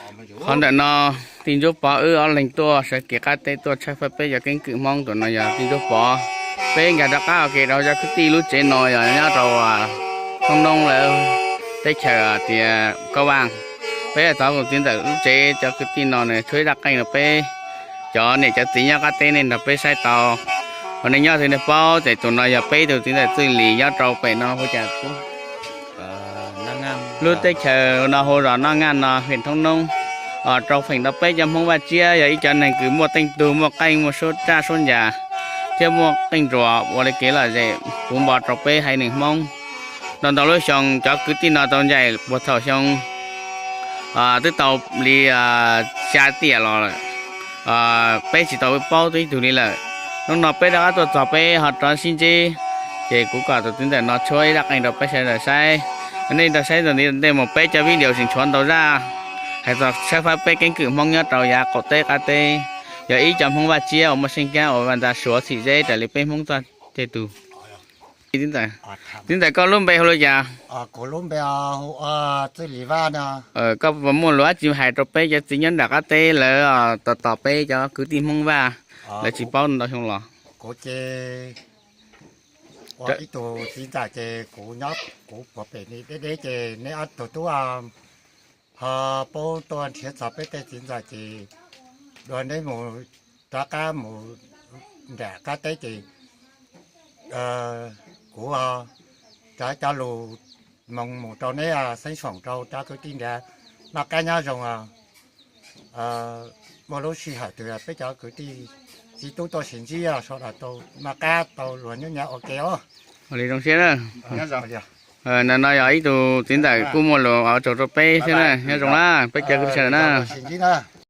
Qhov ntawm no, tij Ntsuab Pov wb ob leeg tuaj sawv kev qab teb tuaj tshawb fawb peb cov keeb kwm Hmoob. Tus no yog tij Ntsuab Pov. Peb nkag rov qab ua ke rau cov kwv tij lub tsev no yog nyob rau Thoob Noob lawv teb chaws tias Kob Vaj. Peb thov tus txiv ntxawm lub tsev cov kwv tij no nws tshuab ib raj qeej rau peb cov niam cov txiv nyob qab teb nej nrog peb saib tau. Hos nej nyob twg nej paub ces tus no yog peb tus txiv ntxawm Txwj Lis nyob rau pem no hu cas lub teb chaws no hu zos Noj Ngaj no, hwm Thoob Noob. Rau feem ntawm peb cov Hmoob Vaj Tsiab yog ib cov neeg kws muaj teej tug, muaj qeej, muaj suab raj suab ncas, thiab muaj qeej nruas ua li kev lom zem puv npo rau peb haiv neeg Hmoob. Ntau ntau lub xyoo cov kwv tij no tau ncaim puag thaum xyoo twb tau li xya tiam los lawm, peb tsis tau paub tib tug li lawm. Hnub no peb rov qab tuaj txog peb ho rov sib ntsib, ces kuv kom tus txiv ntxawm no tshuab ib raj qeej rau peb sawv daws saib. Nej nrog saib ntawm ntej mus peb cov video tseem tshuav ntau zaj hais txog tshawb fawb peb keeb kwm Hmoob nyob rau yav qaum teb qab teb. Yog ib cov Hmoob Vaj Tsiab uas muaj seej kab uas vaj ntxa suav txhim zeb raws li peb Hmoob txoj ceg tug. Txiv ntxawm, koj lub npe hu li cas? Koj puas muaj lus dab tsi hais rau peb cov txiv nyob nram qab teb lawv tos tos peb cov kwv tij Hmoob Vaj, lawv tsis paub ntau xyoo los? Kuv ces ua ib tug txiv ntxawm ces kuv nyob kuv puag pem ni deb deb ces neb ob tug tub ho paub tuaj nrhiav txog peb tej txiv ntxawm ces dua neb mus rov qab mus nram qab teb ces kuv rov cov lus moo mus rau neb, xeeb xoom rau cov kwv tij nrad. Noj qab nyob zoo. Muaj lub sij hawm twg peb cov kwv tij txiv tub tuaj sib ntsib sawv daws tau noj qab tau luag nyob nyav ua ke os. Ua li zoo siab na. Ntawm no yog ib tug txiv ntxawm kuj muaj lus ua tsaug rau peb thiab na, nyob zoo na peb cov kwv tij sawv daws na. Sib ntsib na.